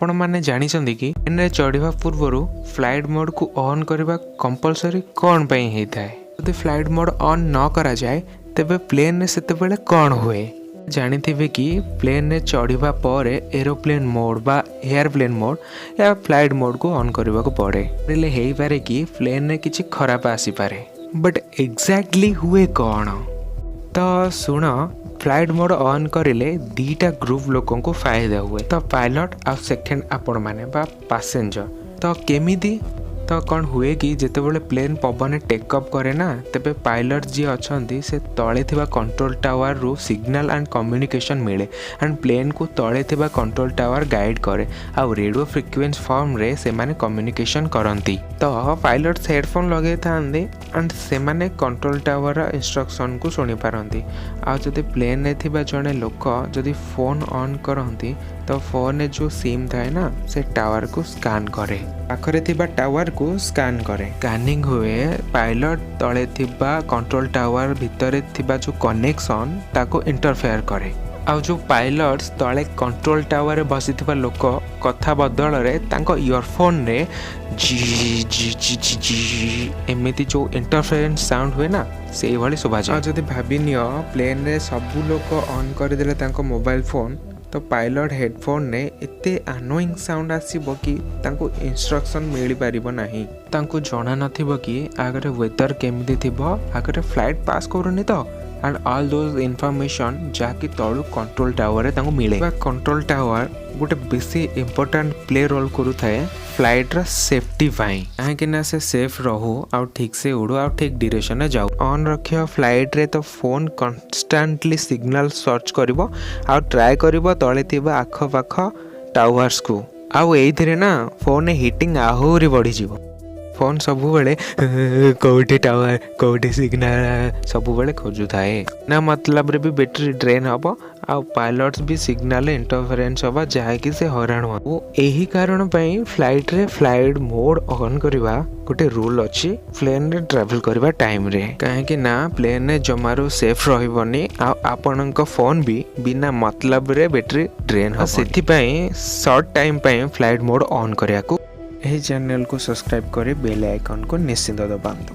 ଆପଣମାନେ ଜାଣିଛନ୍ତି କି, ଟ୍ରେନରେ ଚଢ଼ିବା ପୂର୍ବରୁ ଫ୍ଲାଇଟ୍ ମୋଡ଼କୁ ଅନ୍ କରିବା କମ୍ପଲସରି କ'ଣ ପାଇଁ ହେଇଥାଏ? ଯଦି ଫ୍ଲାଇଟ୍ ମୋଡ଼ ଅନ୍ ନ କରାଯାଏ, ତେବେ ପ୍ଲେନ୍ରେ ସେତେବେଳେ କ'ଣ ହୁଏ? ଜାଣିଥିବେ କି, ପ୍ଲେନ୍ରେ ଚଢ଼ିବା ପରେ ଏରୋପ୍ଲେନ୍ ମୋଡ଼ ବା ଏୟାରପ୍ଲେନ୍ ମୋଡ଼ ୟା ଫ୍ଲାଇଟ୍ ମୋଡ଼କୁ ଅନ୍ କରିବାକୁ ପଡ଼େ। ହେଲେ ହେଇପାରେ କି ପ୍ଲେନ୍ରେ କିଛି ଖରାପ ଆସିପାରେ। ବଟ୍ ଏକ୍ଜାକ୍ଟଲି ହୁଏ କ'ଣ? ତ ଶୁଣ, ଫ୍ଲାଇଟ୍ ମୋଡ଼ ଅନ୍ କରିଲେ ଦୁଇଟା ଗ୍ରୁପ୍ ଲୋକଙ୍କୁ ଫାଇଦା ହୁଏ। ତ ପାଇଲଟ୍ ଆଉ ସେକେଣ୍ଡ ଆପଣମାନେ ବା ପାସେଞ୍ଜର। ତ କେମିତି? ତ କ'ଣ ହୁଏ କି, ଯେତେବେଳେ ପ୍ଲେନ୍ ପବନରେ ଟେକ୍ ଅଫ୍ କରେ ନା, ତେବେ ପାଇଲଟ୍ ଯିଏ ଅଛନ୍ତି, ସେ ତଳେ ଥିବା କଣ୍ଟ୍ରୋଲ ଟାୱାରରୁ ସିଗ୍ନାଲ ଆଣ୍ଡ କମ୍ୟୁନିକେସନ୍ ମିଳେ ଆଣ୍ଡ ପ୍ଲେନ୍କୁ ତଳେ ଥିବା କଣ୍ଟ୍ରୋଲ ଟାୱାର ଗାଇଡ଼ କରେ ଆଉ ରେଡ଼ିଓ ଫ୍ରିକ୍ୱେନ୍ସି ଫର୍ମରେ ସେମାନେ କମ୍ୟୁନିକେସନ୍ କରନ୍ତି। ତ ପାଇଲଟ୍ସ ହେଡ଼ଫୋନ୍ ଲଗେଇଥାନ୍ତି ଆଣ୍ଡ ସେମାନେ କଣ୍ଟ୍ରୋଲ ଟାୱାରର ଇନଷ୍ଟ୍ରକ୍ସନକୁ ଶୁଣିପାରନ୍ତି। ଆଉ ଯଦି ପ୍ଲେନ୍ରେ ଥିବା ଜଣେ ଲୋକ ଯଦି ଫୋନ୍ ଅନ୍ କରନ୍ତି, ତ ଫୋନ୍ରେ ଯେଉଁ ସିମ୍ ଥାଏ ନା, ସେ ଟାୱାରକୁ ସ୍କାନ୍ କରେ, ପାଖରେ ଥିବା ଟାୱାରକୁ ସ୍କାନ୍ କରେ। ସ୍କାନିଂ ହୁଏ, ପାଇଲଟ୍ ତଳେ ଥିବା କଣ୍ଟ୍ରୋଲ ଟାୱାର ଭିତରେ ଥିବା ଯେଉଁ କନେକ୍ସନ୍, ତାକୁ ଇଣ୍ଟରଫେୟାର କରେ। ଆଉ ଯେଉଁ ପାଇଲଟ୍ସ ତଳେ କଣ୍ଟ୍ରୋଲ ଟାୱାରରେ ବସିଥିବା ଲୋକ କଥା ବଦଳରେ ତାଙ୍କ ଇୟରଫୋନ୍ରେ G G G G G ଏମିତି ଯେଉଁ ଇଣ୍ଟରଫେରେନ୍ସ ସାଉଣ୍ଡ ହୁଏ ନା, ସେଇଭଳି ଶୁଭାଯାଏ। ଆଉ ଯଦି ଭାବିନିଅ ପ୍ଲେନ୍ରେ ସବୁ ଲୋକ ଅନ୍ କରିଦେଲେ ତାଙ୍କ ମୋବାଇଲ ଫୋନ୍, ତ ପାଇଲଟ୍ ହେଡ଼ଫୋନ୍ରେ ଏତେ ଆନୋଇଂ ସାଉଣ୍ଡ ଆସିବ କି ତାଙ୍କୁ ଇନଷ୍ଟ୍ରକ୍ସନ୍ ମିଳିପାରିବ ନାହିଁ। ତାଙ୍କୁ ଜଣା ନଥିବ କି ଆଗରେ ୱେଦର କେମିତି ଥିବ, ଆଗରେ ଫ୍ଲାଇଟ୍ ପାସ୍ କରୁନି ତ, ଆଣ୍ଡ ଅଲ୍ those information ଯାହାକି ତଳୁ କଣ୍ଟ୍ରୋଲ ଟାୱାରରେ ତାଙ୍କୁ ମିଳେ। ବା କଣ୍ଟ୍ରୋଲ ଟାୱାର ଗୋଟେ ବେଶୀ ଇମ୍ପୋର୍ଟାଣ୍ଟ ପ୍ଲେ ରୋଲ୍ କରୁଥାଏ ଫ୍ଲାଇଟ୍ର ସେଫ୍ଟି ପାଇଁ, କାହିଁକି ନା ସେ ସେଫ୍ ରହୁ ଆଉ ଠିକ୍ ସେ ଉଡ଼ୁ ଆଉ ଠିକ୍ ଡିରେକ୍ସନରେ ଯାଉ। ଅନ୍ ରଖିବା ଫ୍ଲାଇଟ୍ରେ, ତ ଫୋନ୍ କନଷ୍ଟାଣ୍ଟଲି ସିଗ୍ନାଲ ସର୍ଚ୍ଚ କରିବ ଆଉ ଟ୍ରାଏ କରିବ ତଳେ ଥିବା ଆଖପାଖ ଟାୱାର୍ସକୁ। ଆଉ ଏଇଥିରେ ନା ଫୋନ୍ରେ ହିଟିଂ ଆହୁରି ବଢ଼ିଯିବ। ଫୋନ୍ ସବୁବେଳେ କେଉଁଠି ଟାୱାର, କେଉଁଠି ସିଗ୍ନାଲ ସବୁବେଳେ ଖୋଜୁଥାଏ ନା, ମତଲବରେ ବି ବ୍ୟାଟେରୀ ଡ୍ରେନ୍ ହେବ ଆଉ ପାଇଲଟ୍ସ ବି ସିଗ୍ନାଲ ଇଣ୍ଟରଫେରେନ୍ସ ହେବ, ଯାହାକି ସେ ହଇରାଣ ହୁଅନ୍ତି। ଏହି କାରଣ ପାଇଁ ଫ୍ଲାଇଟ୍ରେ ଫ୍ଲାଇଟ୍ ମୋଡ଼ ଅନ୍ କରିବା ଗୋଟେ ରୁଲ୍ ଅଛି ପ୍ଲେନ୍ରେ ଟ୍ରାଭେଲ୍ କରିବା ଟାଇମ୍ରେ, କାହିଁକି ନା ପ୍ଲେନ୍ରେ ଜମାରୁ ସେଫ୍ ରହିବନି ଆଉ ଆପଣଙ୍କ ଫୋନ୍ ବି ବିନା ମତଲବରେ ବ୍ୟାଟେରୀ ଡ୍ରେନ୍ ହେବ। ସେଥିପାଇଁ ସର୍ଟ ଟାଇମ୍ ପାଇଁ ଫ୍ଲାଇଟ୍ ମୋଡ଼ ଅନ୍ କରିବାକୁ ଏହି ଚ୍ୟାନେଲକୁ ସବସ୍କ୍ରାଇବ୍ କରି ବେଲ୍ ଆଇକନ୍କୁ ନିଶ୍ଚିତ ଦବାନ୍ତୁ।